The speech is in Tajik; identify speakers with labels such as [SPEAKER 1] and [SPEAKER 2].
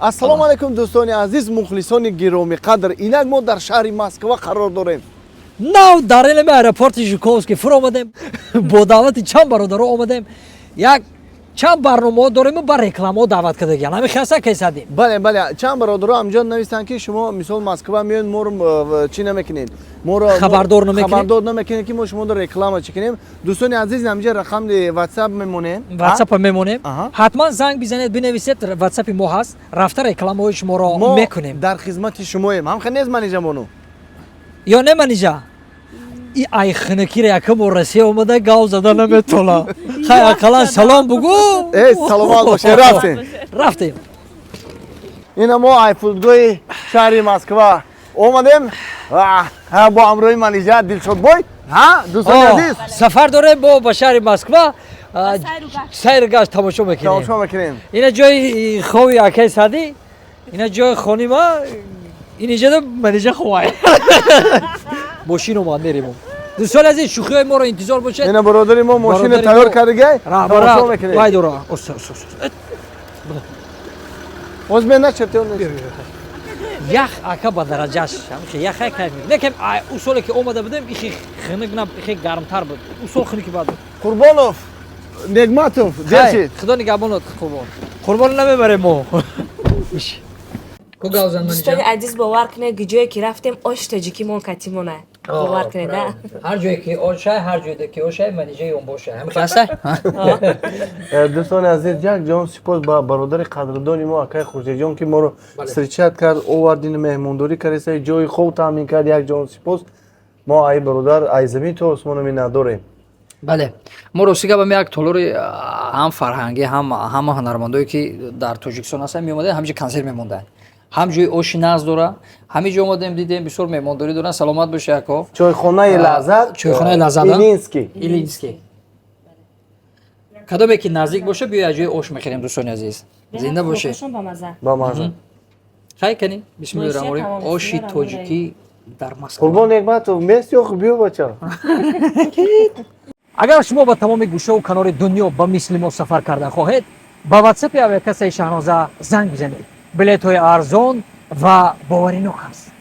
[SPEAKER 1] Ассалому алайкум, дӯстони азиз, мухлисони гиромиқадр. Инак мо дар шаҳри Москва қарор дорем.
[SPEAKER 2] Нав дар илми аэропорти Жуковский фуромадем. Бо даъвати чанд бародаро омадем. Як чанд барномаҳо дорем, ба рекламаҳо даъват кардагиан. Ҳами хаса кайсадим.
[SPEAKER 1] Бале, чанд бародаро ҳамҷо навистанд, ки шумо, мисол, Москва меоед, моро чӣ намекунед, моро
[SPEAKER 2] хабардор намекунед.
[SPEAKER 1] Хабардор намекунед, ки мо шуморо реклама чӣ кунем. Дӯстони азиз, ҳамҷа рақами WhatsApp мемонем.
[SPEAKER 2] Ватсапа мемонем. Ҳатман занг бизанед, бинависед, ватсапи мо ҳаст, рафта рекламаҳои шуморо
[SPEAKER 1] мо
[SPEAKER 2] мекунем.
[SPEAKER 1] Дар хизмати шумоем. Ҳам нест, Манижа бону?
[SPEAKER 2] Ё не, Манижа? И ай хинакира якам бор Россия омада, гав зада наметона. Хай, ақаллан салом бугӯ.
[SPEAKER 1] Э, саломат бошед, рафтем.
[SPEAKER 2] Рафтем.
[SPEAKER 1] Ина мо ай фурудгоҳи шаҳри Москва омадем бо ҳамроҳи Манижа Дилшодбой. Ҳа, дӯстони азиз,
[SPEAKER 2] сафар дорем бо ба шаҳри Москва, сайру гашт, тамошо мекунем.
[SPEAKER 1] Тамошо мекунем.
[SPEAKER 2] Ина ҷои хови акаи Садӣ, ина ҷои хони ма, иниҷада Манижа ховай. Мошин омад, мерем. Дӯстони азиз, шӯхиҳои моро интизор бошед.
[SPEAKER 1] Ина бародари мо мошина
[SPEAKER 2] Бародари
[SPEAKER 1] тайёр
[SPEAKER 2] мо
[SPEAKER 1] кардагай, тамошо мекунем.
[SPEAKER 2] Вай дора. Оста, оста, оста.
[SPEAKER 1] Оз мен начертем.
[SPEAKER 2] Ях, ака, ба дараҷаш яха кайф лекин ӯ соле ки омада будем, ихи хунук на, ихи гармтар буд. Ӯ сол хунуки бад буд.
[SPEAKER 1] Қурбонов Негматов, держит.
[SPEAKER 2] Худо нигаҳбонот. Қурбон, қурбон намебарем мо.
[SPEAKER 3] Дӯстони азиз, бовар кунед, ҷое ки рафтем, ош тоҷикимон катимона. Бовар кунед, а?
[SPEAKER 2] Ҳар ҷое ки ошай, ҳар ҷое ки ошай, Манижаи он боша. Ҳами хаста.
[SPEAKER 1] Дӯстони азиз, як ҷон сипос ба бародари қадрдони мо, акаи Хуршедҷон, ки моро встречать кард, овардин, меҳмондорӣ кард, ҷои хоб таъмин кард. Як ҷон сипос. Мо ай бародар ай замин то осмоно миннатдорем.
[SPEAKER 4] Бале, мо рости гап, як толори ҳам фарҳангӣ, ҳам ҳама ҳунармандое, ки дар Тоҷикистон ҳастанд, меомаданд, ҳамҷа консерт мемонданд, ҳам ҷои оши нағз дора. Ҳамин ҷо омадем, дидем, бисёр меҳмондорӣ доранд. Саломат боши, ако.
[SPEAKER 1] Чойхонаи Лаззат.
[SPEAKER 4] Чойхонаи Лаззат.
[SPEAKER 1] Илинский.
[SPEAKER 4] Илинский. Кадоме ки наздик боша, биё, як ҷои ош мехӯрем. Дӯстони азиз, зинда бошед.
[SPEAKER 3] Ба маза.
[SPEAKER 1] Ба маза.
[SPEAKER 4] Хай, кани, бисмиллоҳи раҳмони раҳим. Оши тоҷикӣ дар Москва.
[SPEAKER 1] Қурбон Негматов мест ё биё, бача.
[SPEAKER 2] Агар шумо ба тамоми гӯшаву канори дунё ба мисли мо сафар кардан хоҳед, ба ватсапи авиакассаи Шаҳноза занг бизанед. Билетҳои арзон ва боваринок аст.